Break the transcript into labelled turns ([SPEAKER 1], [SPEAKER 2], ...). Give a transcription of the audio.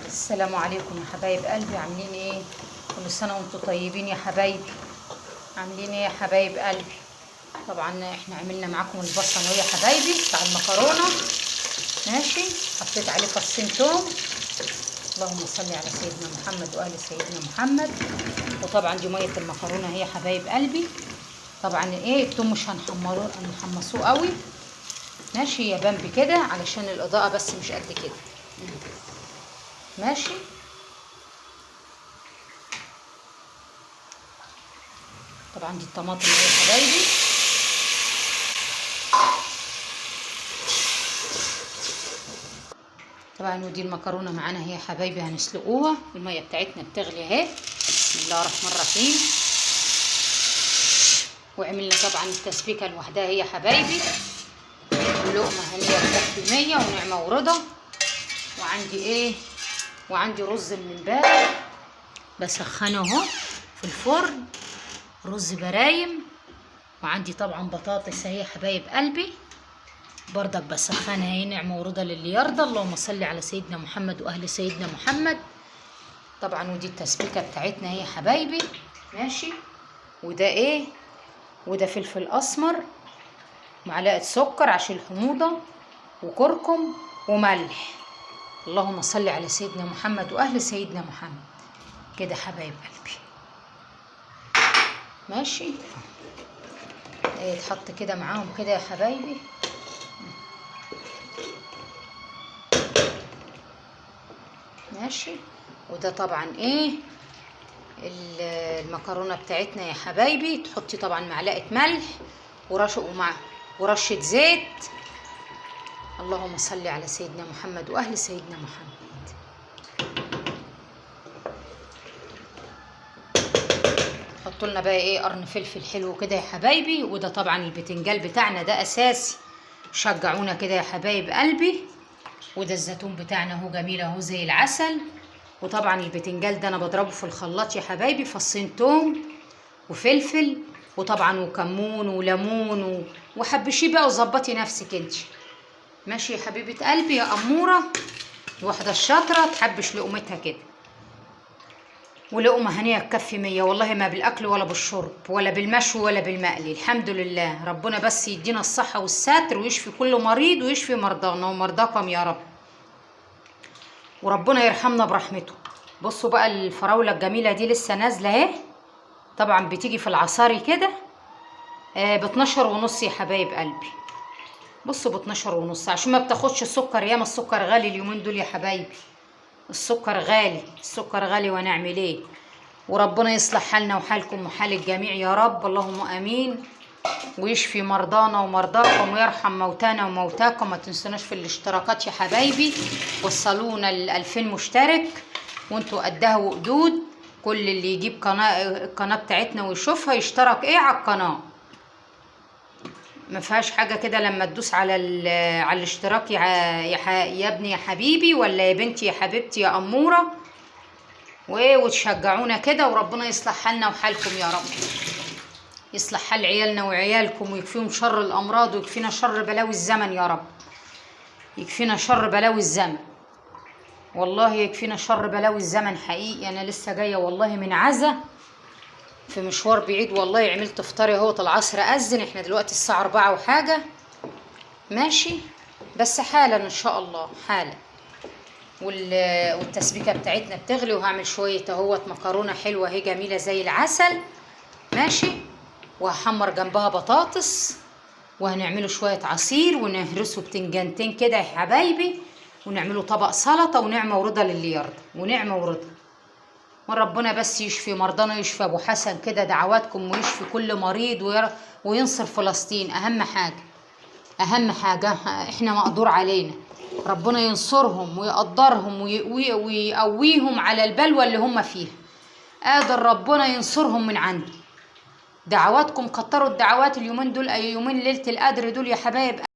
[SPEAKER 1] السلام عليكم يا حبايب قلبي، عاملين ايه؟ كل سنة وانتم طيبين يا حبايبي. عاملين ايه يا حبايب قلبي؟ طبعا احنا عملنا معاكم البصل اهو يا حبايبي بتاع المكرونه، ماشي. حطيت عليه فصين توم. اللهم صل على سيدنا محمد وآل سيدنا محمد. وطبعا دي مية المكرونه اهي يا حبايب قلبي. طبعا ايه التوم مش هنحمروه، هنحمصوه قوي، ماشي يا بامبي كده علشان الاضاءة بس مش قد كده، ماشي. طبعا دي الطماطم اهي يا حبايبي. طبعا ودي المكرونه معانا اهي يا حبايبي، هنسلقوها. المية بتاعتنا بتغلي اهي، بسم الله الرحمن الرحيم. وعملنا طبعا التسبيكه لوحدها اهي يا حبايبي، ولقمه هنيه بتكفي 100 ونعمه ورضا. وعندي ايه؟ وعندي رز من امبارح بسخنه اهو في الفرن، رز برايم. وعندي طبعا بطاطس اهي يا حبايب قلبي برضك بسخنها اهي، نعمه ورضا للي يرضى. اللهم صل على سيدنا محمد واهل سيدنا محمد. طبعا ودي التسبيكه بتاعتنا اهي يا حبايبي، ماشي. وده ايه؟ وده فلفل اسمر، معلقه سكر عشان الحموضة، وكركم وملح. اللهم صل على سيدنا محمد واهل سيدنا محمد كده حبايب قلبي، ماشي. يتحط كده معاهم كده يا حبايبي. ماشي. وده طبعا ايه المكرونه بتاعتنا يا حبايبي. تحطي طبعا معلقه ملح ورشه زيت. اللهم صل على سيدنا محمد واهل سيدنا محمد. حطوا لنا بقى ايه قرن فلفل حلو كده يا حبايبي. وده طبعا البتنجال بتاعنا ده اساسي، شجعونا كده يا حبايب قلبي. وده الزيتون بتاعنا اهو جميل اهو زي العسل. وطبعا البتنجال ده انا بضربه في الخلاط يا حبايبي، فصين توم وفلفل وطبعا وكمون وليمون وحبشيه بقى وظبطي نفسك انت، ماشي يا حبيبه قلبي يا اموره. الواحدة الشاطره تحبش لقمتها كده، ولقمه هنيه تكفي 100 والله، ما بالاكل ولا بالشرب ولا بالمشوي ولا بالمقلي، الحمد لله. ربنا بس يدينا الصحة والستر ويشفي كل مريض ويشفي مرضانا ومرضاكم يا رب، وربنا يرحمنا برحمته. بصوا بقى الفراوله الجميلة دي لسه نازله اهي، طبعا بتيجي في العصاري كده ب12.5 يا حبايب قلبي. بصوا ب12.5 عشان ما بتاخدش السكر، ياما السكر غالي اليومين دول يا حبايبي، السكر غالي، السكر غالي ونعمل ايه. وربنا يصلح حالنا وحالكم وحال الجميع يا رب، اللهم امين. ويشفي مرضانا ومرضاكم ويرحم موتانا وموتاكم. ما تنسوناش في الاشتراكات يا حبايبي، وصلونا ل2000 مشترك وانتوا قدها وقدود. كل اللي يجيب القناة بتاعتنا ويشوفها يشترك ايه على القناة، ما فيهاش حاجة كده. لما تدوس على الاشتراك يا ابني يا حبيبي، ولا يا بنتي يا حبيبتي يا اموره، وايه وتشجعونا كده. وربنا يصلح حالنا وحالكم يا رب، يصلح حال عيالنا وعيالكم ويكفيهم شر الامراض ويكفينا شر بلاوي الزمن يا رب، يكفينا شر بلاوي الزمن، والله يكفينا شر بلاوي الزمن حقيقي. انا لسه جاية والله من عزا في مشوار بعيد والله، عملت فطاري اهوت العصر اذن، احنا دلوقتي الساعة 4 وحاجه، ماشي. بس حالا ان شاء الله حالا. والتسبيكه بتاعتنا بتغلي، وهعمل شوية اهوت مكرونه حلوة اهي جميلة زي العسل، ماشي. وهحمر جنبها بطاطس، وهنعمله شوية عصير، ونهرسه بتنجانتين كده يا حبايبي، ونعمله طبق سلطة، ونعمه ورضا للي يرضى، ونعمه ورضا. وربنا بس يشفي مرضانا ويشفي ابو حسن كده، دعواتكم، ويشفي كل مريض وينصر فلسطين. اهم حاجة، اهم حاجة احنا مقدور علينا، ربنا ينصرهم ويقدرهم ويقويهم على البلوى اللي هم فيها. قادر ربنا ينصرهم من عنده. دعواتكم، كتروا الدعوات اليومين دول، اي يومين ليلة القدر دول يا حبايب.